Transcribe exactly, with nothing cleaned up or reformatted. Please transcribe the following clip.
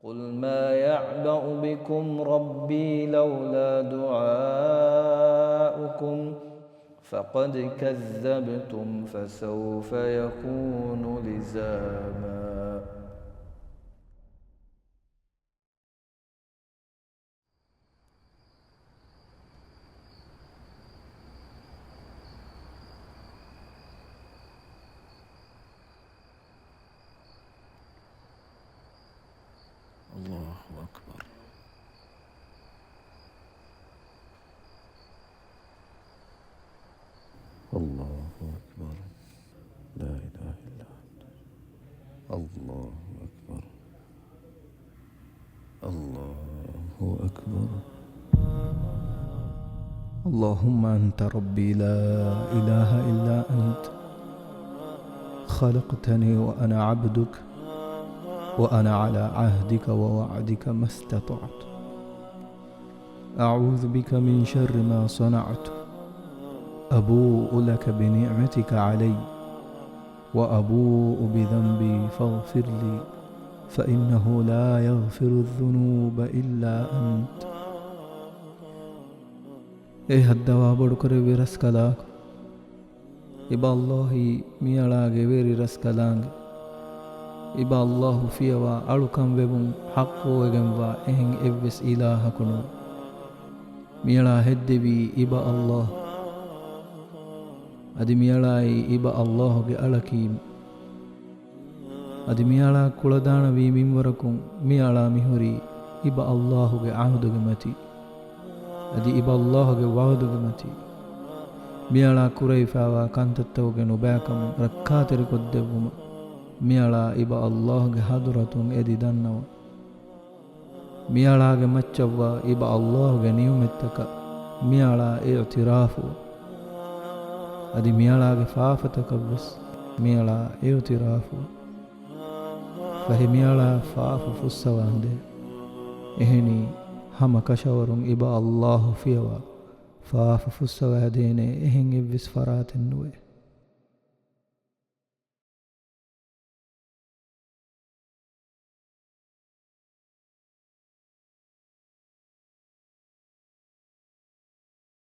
قل ما يعبأ بكم ربي لولا دعاؤكم فقد كذبتم فسوف يكون لزاما. الله أكبر. الله أكبر. لا إله إلا أنت. الله أكبر. الله أكبر. اللهم أنت ربي لا إله إلا أنت. خلقتني وأنا عبدك، وأنا على عهدك ووعدك ما استطعت. أعوذ بك من شر ما صنعت. أبوء لك بنعمتك علي، وأبوء بذنبي فاغفر لي، فإنه لا يغفر الذنوب إلا أنت. އެ ހައްދަވާ ބޮޑުކުރެއްވި ރަސްކަލާކޮ، އިބަ އައްލާހީ މިއަޅާގެ ވެރި ރަސްކަލާނގެ. އިބަ އައްލާހު ފިޔަވާ އަޅުކަން ވެވުން ޙައްޤުވެގެންވާ އެހެން އެއްވެސް އިލާހަކު ނުވޭ. މިއަޅާ ހެއްދެވީ އިބަ އައްލާހު. އަދި މިއަޅާއީ އިބަ އައްލާހުގެ އަޅަކީމު. އަދި މިއަޅާ ކުޅަދާނަވީ މިންވަރަކުން މިއަޅާ މިހުރީ އިބަ އައްލާހުގެ ޢަހުދުގެ މަތީ. އަދި އިބަ އައްލާހުގެ ވަޢުދުގެ މަތީ. މިއަޅާ ކުރެވިފައިވާ ކަންތައްތަކުގެ ނުބައިކަމުން ރައްކާތެރިކޮށްދެއްވުމަށް މިއަޅާ އިބަ އައްލާހުގެ ޙަޟުރަތުން އެދި ދަންނަވަން. މިއަޅާގެ މައްޗަށްވާ އިބަ އައްލާހުގެ ނިޢުމަތްތަކަށް މިއަޅާ އިޢުތިރާފުވަން. އަދި މިއަޅާގެ ފާފަތަކަށްވެސް މިއަޅާ އިޢުތިރާފުވަން. ފަހެ މިއަޅާ ފާފަ ފުއްސަވާނދޭ. އެހެނީ، ހަމަ ކަށަވަރުން އިބަ އައްލާހު ފިޔަވާ ފާފަ ފުއްސަވާދޭނެ އެހެން އެއްވެސް ފަރާތެއް ނުވޭ.